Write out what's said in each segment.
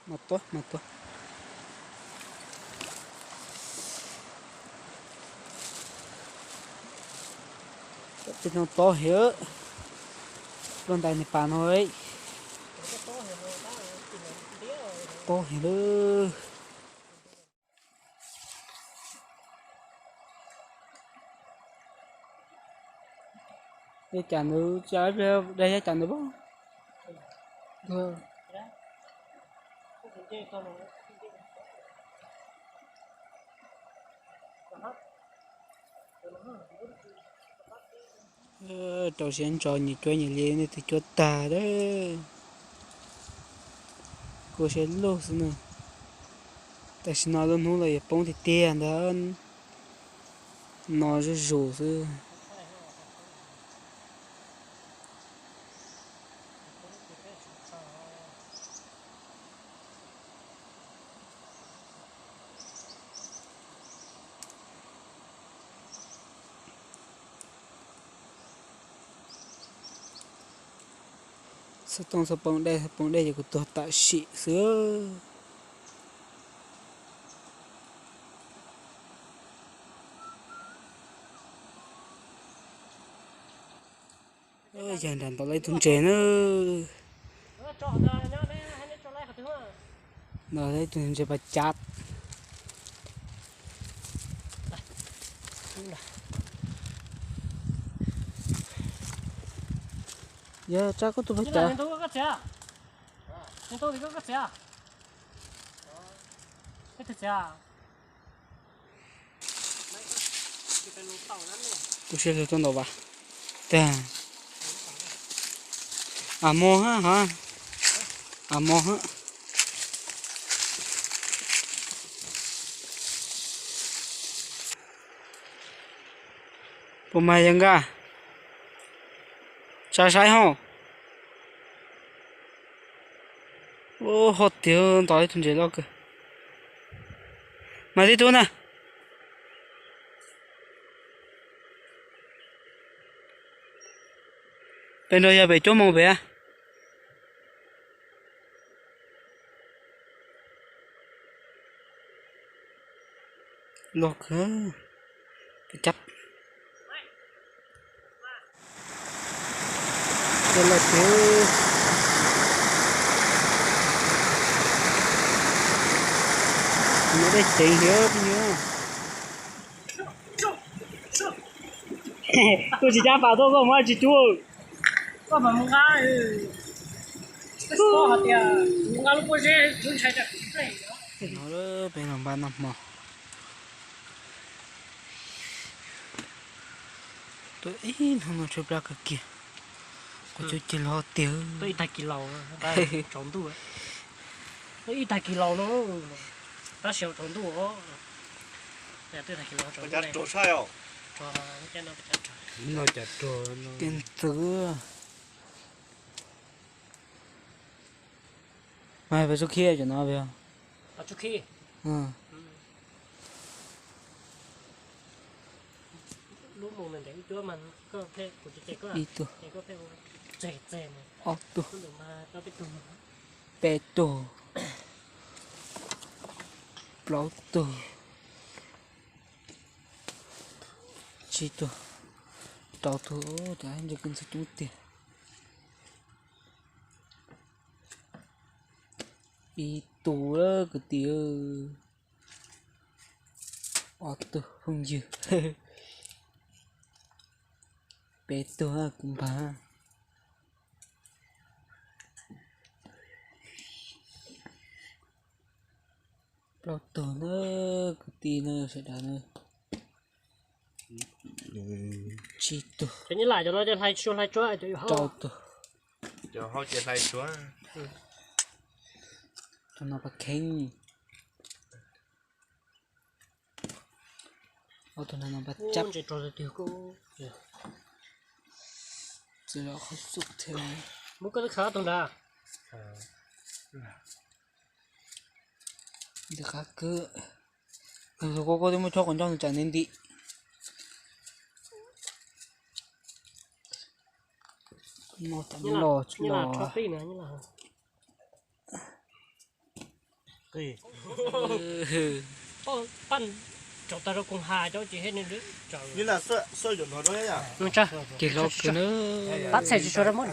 Mas tuaj, mas tuaj. Tej no tob heev, luaj ntais nws pas no, tob heev lawm. Ib cas nws, ib pliag dej ib cas nws pab. Rau siab ntso nyias cuab nyias li, nej twb cuab tag lawm. Kua siab lug xwb na. Tam sim no lub hnub los yuav poob tiag tiag ntag. No zuj zus xwb. Xov tooj xov poob dej, xov poob dej ces kuv tuag tam sim xwb. Yawg nram ntawd lawv ib tug ntses na. Ntawd ib tug ntses pas cav. Yog tsab koj tus pas cav. Kuv siab lug tuaj ntaus vas. Tag. As mo ha ha. As mo ha. Puas mag yog nka? Tsa saib ho. Ub, ho tiag, ntaus ib tug ntses loj kawg. Mas tib tug na. Pem no yog pem cuab moos pem. Loj kawg. Cab. Loj tiag. No dej ceev thiab phooj ywg. Kuv tsis cab pas tuaj koj muab tsis cuab. Koj mas mus nqa, koj hais tias mus nqa lub pob zeb lub ntshai rau kuv ple. No peb los npaj noj hmo. Tuaj ib hnub no tshaib plab kawg kiag. Kuv cub cig log tiag. Tuaj ib tag kis laus tsaus ntuj. Tuaj ib tag kis laus no, tab sis tsaus ntuj os. Tes ntxwv. Mas peb txuj khib cov no peb. Ib tug. Ob tug. Peb tug. Plaub tug. Tsib tug. Rau tug, cas ntses kub ntxhw coob tiag. Ib tug lawm kwv tij. Ob tug phooj ywg. Peb tug kuv npawg. Plaub tug na, kwv tij na sawv daws na. Tsib tug. Rau tug. Tus no pas kheeb. Ob tug no pas cab. Txawm los qhov xub thiab. Ntawd qab kawg. Tus koj koj twb muab chob quav ncauj nws tsam nti nti. No tam los tsis los. Nyob los. Paj, tsaus tag rau koog ha cov ces he nws lwb tsaus. Ces hlob kawg na. Pab txhais tsis tshua rau muab.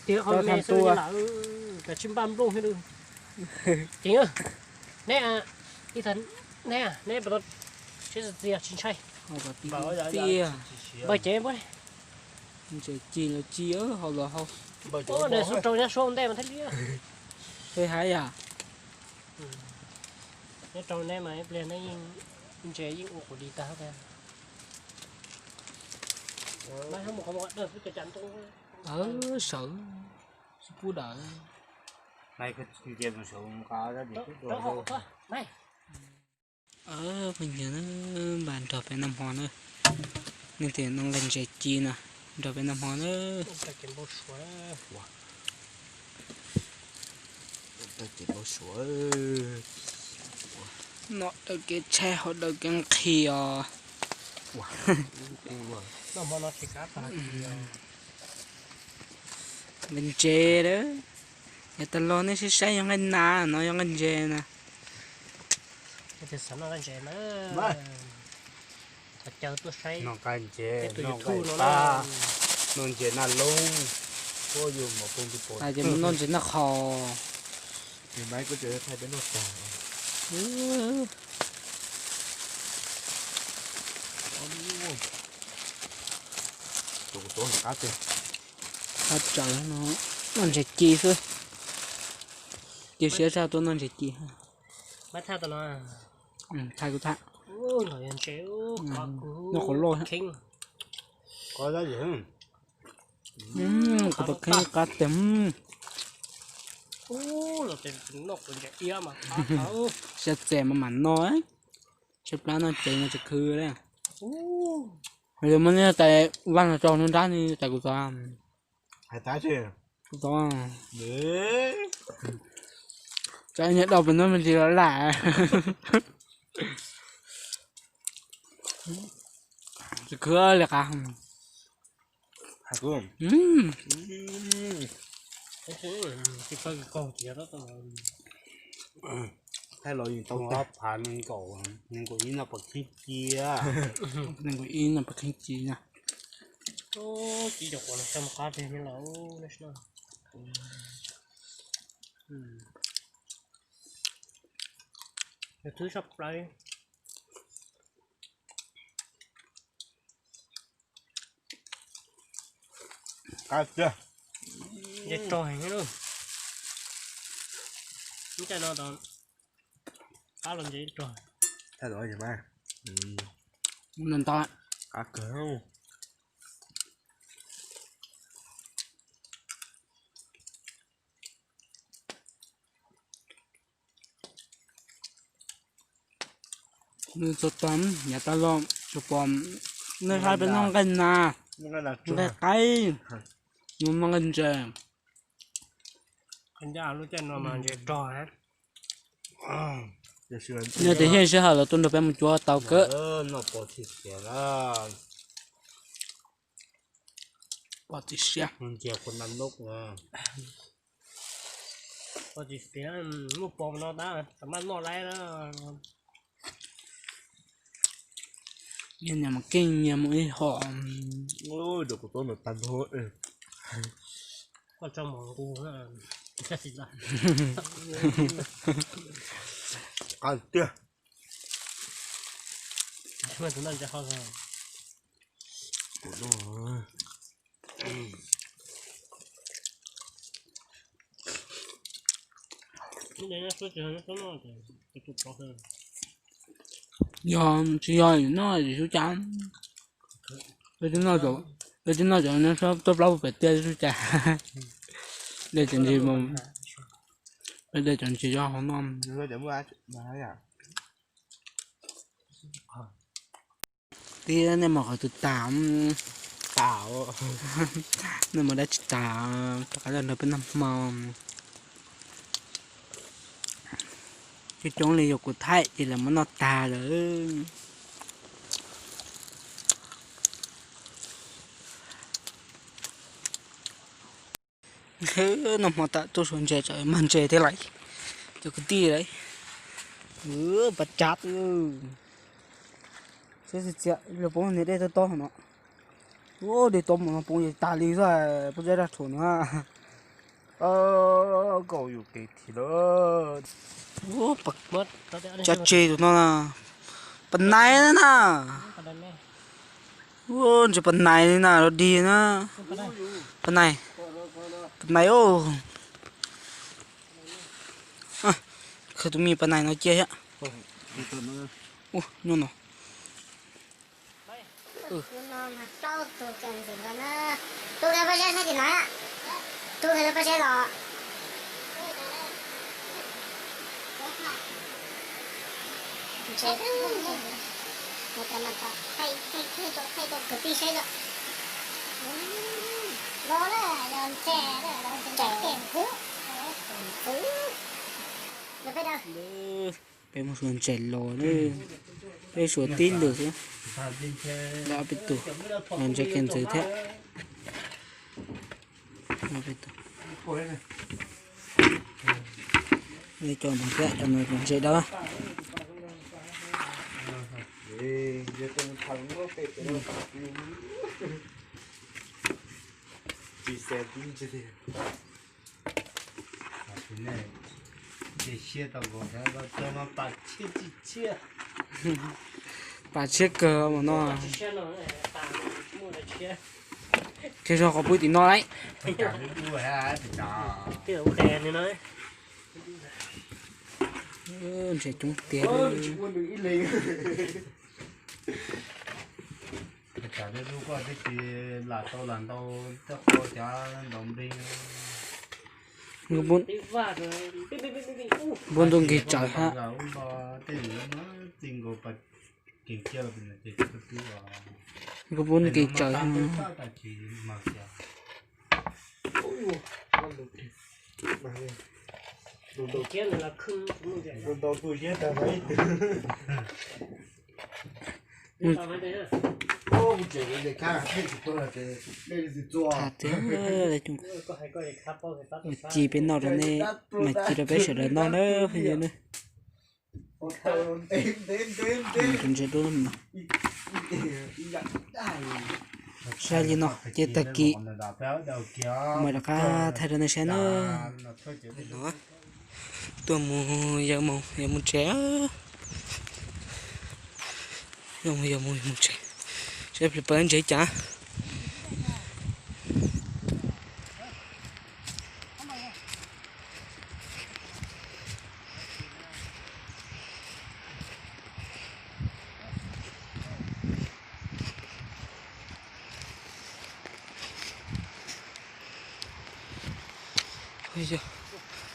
Tiag qhov me xwb lawm, kav tsij npaj nplooj thiab lawm. Ceev, neb, ib tag, neb, neb puas tau tsheb txias tsis ntshai? Tiag. Npawg cev npawg. Ntses ci los ci, hau los hau. Nws xub rau nyab suab ua ntej mas thiaj li. Tej haib yam. Nyob rau neb mas ib pliag neb yeej ntses yeej ua quav di tag thiab. Sawv, sib pub dawm. Phooj ywg na, npaj nrog peb noj hmo na. Nej tias noj nqaij ntses ci na, nrog peb noj hmo na. Noj daws kev tshaib haus daws kev nqhis os. Nqaij ntses lawm. Yav tas los nej saib saib yog nqaij nas no yog nqaij ntses na. Noj nqaij ntses, noj nqaij pab, noj ntses naj loob, puab yug mos poob tib pob. Ces mus noj ntses noj qhau. Tus kuv thaij peb noj tag. Tus kuv tuav qab tiag. Qab tsawv no, noj ntses ci xwb. Cia siab tshaj tuaj noj ntses ci. Thaij kuv thaij. Noj qhuav loj. Kuv pom kheeb qab tiag. Siab txeg mas mam noj, tshaib plab noj tsev no tsis khwv li. Yog muaj nej tais vaj no tso nruab nrab ni tais kuv txov. Kuv txov. Tsam nyias dau pem no me ntsis los lam. Tsis khwv li qab. Thaij los yeej tau ob phav nees nkaum, nees nkaum ib no pom kheej cia. Nees nkaum ib no pom kheej cia na. Ib co quav no coj mus qab tiag li lawm. Nws thwb saj plaws. Qab tiag. Ntses rog heev li. Lub caij no tau qab los ntses rog. Thaij los mas. Ntau ntau. Qab kawg. Nws txog tag, yav tas los tsuas pom nej saib peb noj nqaij nas, nqaij qaib, noj nqaij ntses. Lub caij no mas ntses rog. Yog tias xyov sij hawm los tuaj nrog peb mus cuab tau kawg. Pom txim siab. Pom txim siab, muaj pom no tab tam maj noj laib na. Nyias mus keej nyias mus ib hom. Koj tso mov nqus. Qab tiag. Yog tsis yog noj tsis sub cas. Peb twb noj cov nyob sab tuaj plaub pem tiaj sub cas. Dej tseem ntsis, peb dej tseem ntsis cov hauv no. Tib nej mus qhov twg tag? Nej mus dab tsi tag? Rov qab los nrog peb noj hmo. Coob coob li yog kuv thaij ces lawv muab noj tag lawm. Noj hmo tas tuaj suav ntses, tsam mag ntses thiab lais. Cov kwv tij lawm, pas cav, saib txias txias los poob niag dej tob tob no. Ua dej tob mus no poob tas li xwb, poob zaj raj rhuam no. Koj yus kev thiab lawm. Cab tseg tus no na, pas nais na. Ua ntses pas nais li na, los dig na. Pas nais, pas nais os. Khawb tus me pas nais no cia thiab. Ua nyuj no. Tu kiag paj zeb saib tim no, tu kiag paj zeb los. Thaij, thaij rau kwv tij saib os. Los na, yog ntses, ntses kem xwb. Yog peb daws. Peb mus suav ntses los, peb suav tib lwm xwb. Los ob peb tug, los ntses kiag ntxwv thiab. Ob peb tug. Cov no thiab, cov no cov ntses dawb. Pas tshiab kawg mas no. Kiag zog qhov pub tim no lauj. Ntses coob tiag. Npua ntuj nkig tsawv hab. Npua nkig tsawv hab. Tha tiag, ci peb noj rau nej, mas ci rau peb sawv daws noj na phooj ywg na. Tus ntses dub no, saib li no ces tag kis mam rov qab thaij rau nej saib na. Tuaj mus yawm moos yawm mus tsev, yawm mus yawm mus yawm mus tsev, saib plis pawg ntses cas.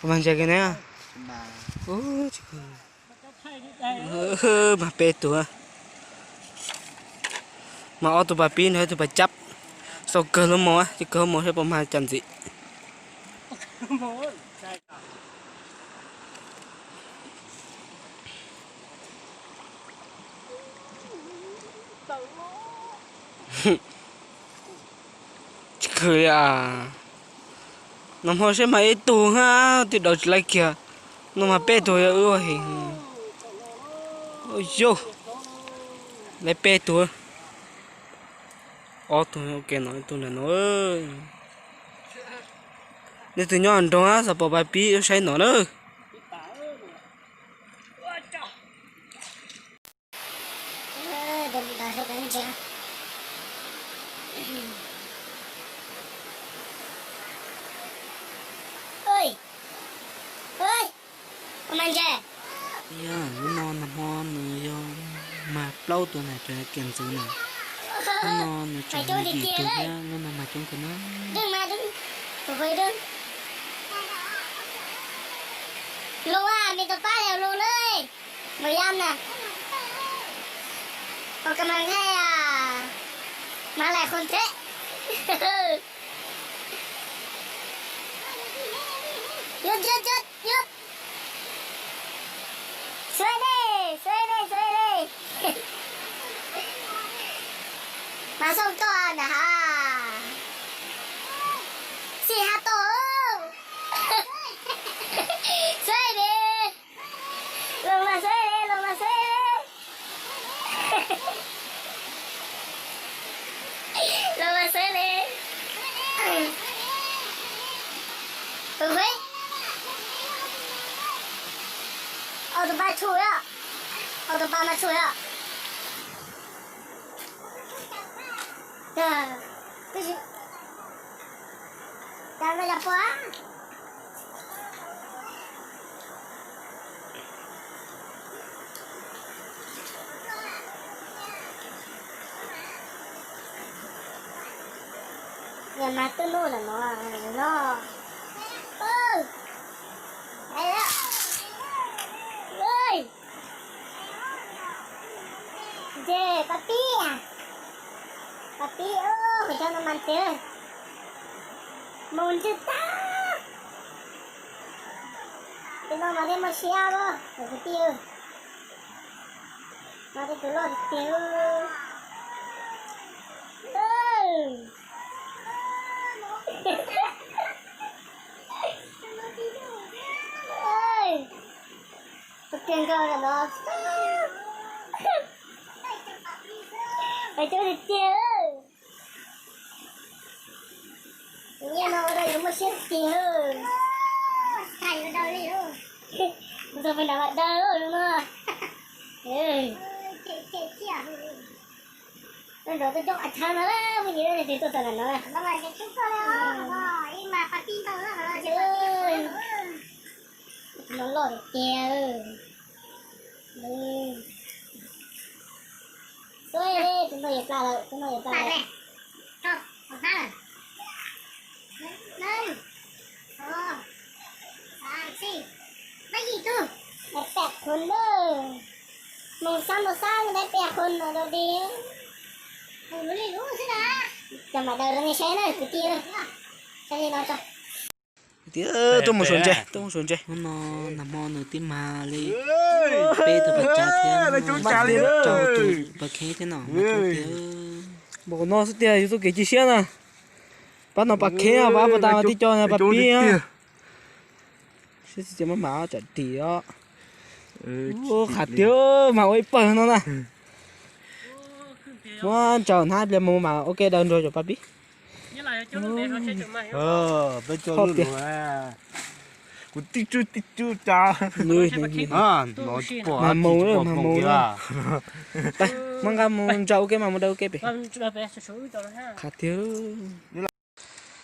Ua mas ntses kiag ne. Mag peb tug, mag ob tug pas pib nrog ib tug pas cab. Xaus kawg lub mos, ces kawg lub mos saib puas mag cov ntxiv. Tsis khwv li as. Nag hmo seb mag ib tug hab, twb daus tsis laib kiag. No mag peb tug, yog wb ua heev. Yog, laib peb tug. Ob tug ua ke no, ib tug ntawm no. Leej twg nyob nroog hab xav pom pas pib saib no na. Yog lub no nag hmo nws yog mag plaub tug na, cov kiag ntxwv na. Lub no nws tseem yim tug thiab, lub no mag coob kawg na. Los, me tus pab los los na. Mus yam na. Ua ka mag nqaij a. Mag laim qhov ntsej. Yus, yus, yus, yus. Xuav li, xuav li, xuav li. Mag xoo toj ntawm ha. Xij hab toj. Tsuj yom, qhov tus pas mas tsuj yom. Cas no yog pua. Yog mas twb nub ntawm no no. Nce pas pib, pas pib, kuv cov no mas ntev, mus ntswg tag. Tus no mas thiaj muaj siab os kwv tij, mas tej tus loj tiag tiag. Tus tiag nkauj no, pais coob tiag tiag. Tus nyiaj no ua rau yus muaj siab tiag. Mus txog pem nram Vam Dawb no. Nram tej roob qas tshab no, muaj ntsis tus tuaj txog nram no. No loj tiag tiag. Tus no yuav plas lawm, tus no yuav plas lawm. Pem qhov no, mus sab mus sab mus dai pem qhov no rau di. Cov mam daws rau nej saib na kwv tij. Saib li no tso. Tias tuaj mus suav ntses, tuaj mus suav ntses. Hnub no nag hmo nws tib mag li peb tug pas tsav thiab rau tus pas kheb thiab no. Npaum no xwb tiag yus txoj kev cia siab na. Pab no pas kheb, pab puas tas mas tib co pas pib. Siab txiv txiv maj mam tsam tim os. Ua qhav tiag mas ua ib pawg no na. Muab ntsaum hnab pliag mus mas ua ke daws nrog cov pas pib. Kuv tib tsub tib tsub cas. Mas mus, mas mus. Muab nqa mus ntsaum ua ke mas mus daws ua ke pem. Qhav tiag.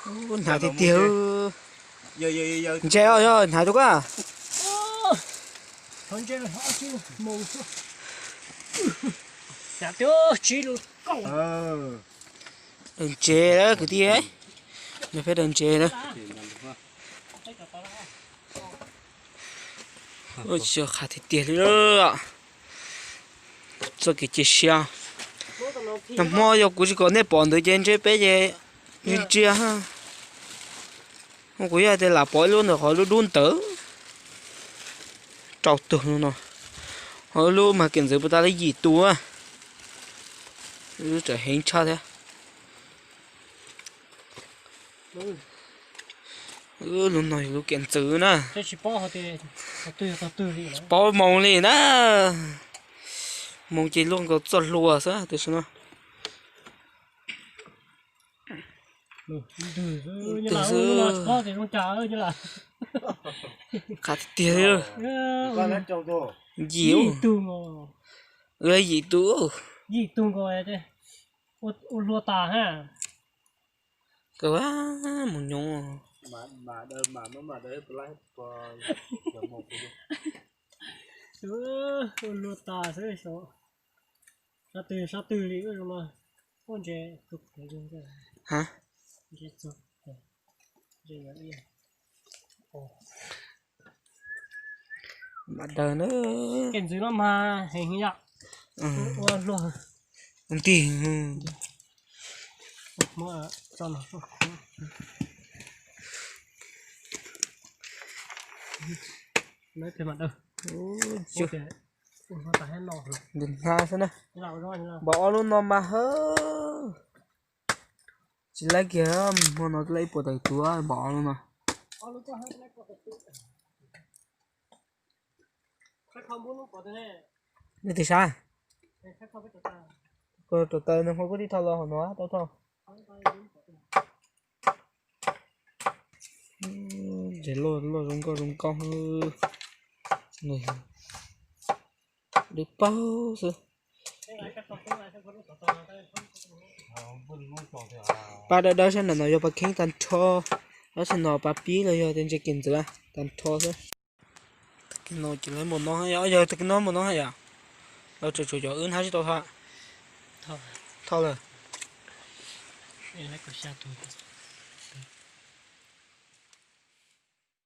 Hnav tiag tiag. Ntses os, yog hnav tus koj. Daws ntses lawm kwv tij, nws pheej daws ntses lawm. Ua cas qhav tiag tiag li lawm. Txoj kev cia siab. Nag hmo yog kuv tsis kom nej pom ntawd ces ntshe peb ces ntsia ntsia. Kuv yog tias lam pom ib lub ntawm qhov lub dub ntawd. Rau tug no. Ho ib lub mas kev ntxwv puas tas li yim tus. Lub tseem heev tshaj thiab. Lub no yog lub kev ntxwv na. Paub moo li na. Moo ces luaj nkaus txoj hlua xwb tiam sis no. Ntws xwb. Qab tiag tiag li. Yim, yim tus. Ua hlua tas ha. Kawg mus nyob. Ua hlua tas xwb. Sab twg sab twg li ua zoo no. Ua ntses txug. Ha? Ntses txug. Mam daws na. Kev ntxwv no mas heev yom. Ua hlua. Ntig. Ntws hnav xwb na. Npaum ob lub no mas hawb. Tsis laib kiag, hmo no twb laib ib puas tawm tus npaum ob lub no. Nej twg saib? Rau taws nws ho kuj tib thau los hauv no tau thau. Ntses loj loj zoo nkauj zoo nkauj. Dwb paug xwb. Pab dawb dawb sab nram no yog pas kheeb tag nrho, tab sis no pas pib los yog tias ntses kev ntxwv tag nrho xwb. Tag kis no ces lawv mus no, yog tag kis no mus no haj yam. Lawv tseem tshuav cov wb hnab tsis tau thauj. Thauj lawm. Kuv xya tus.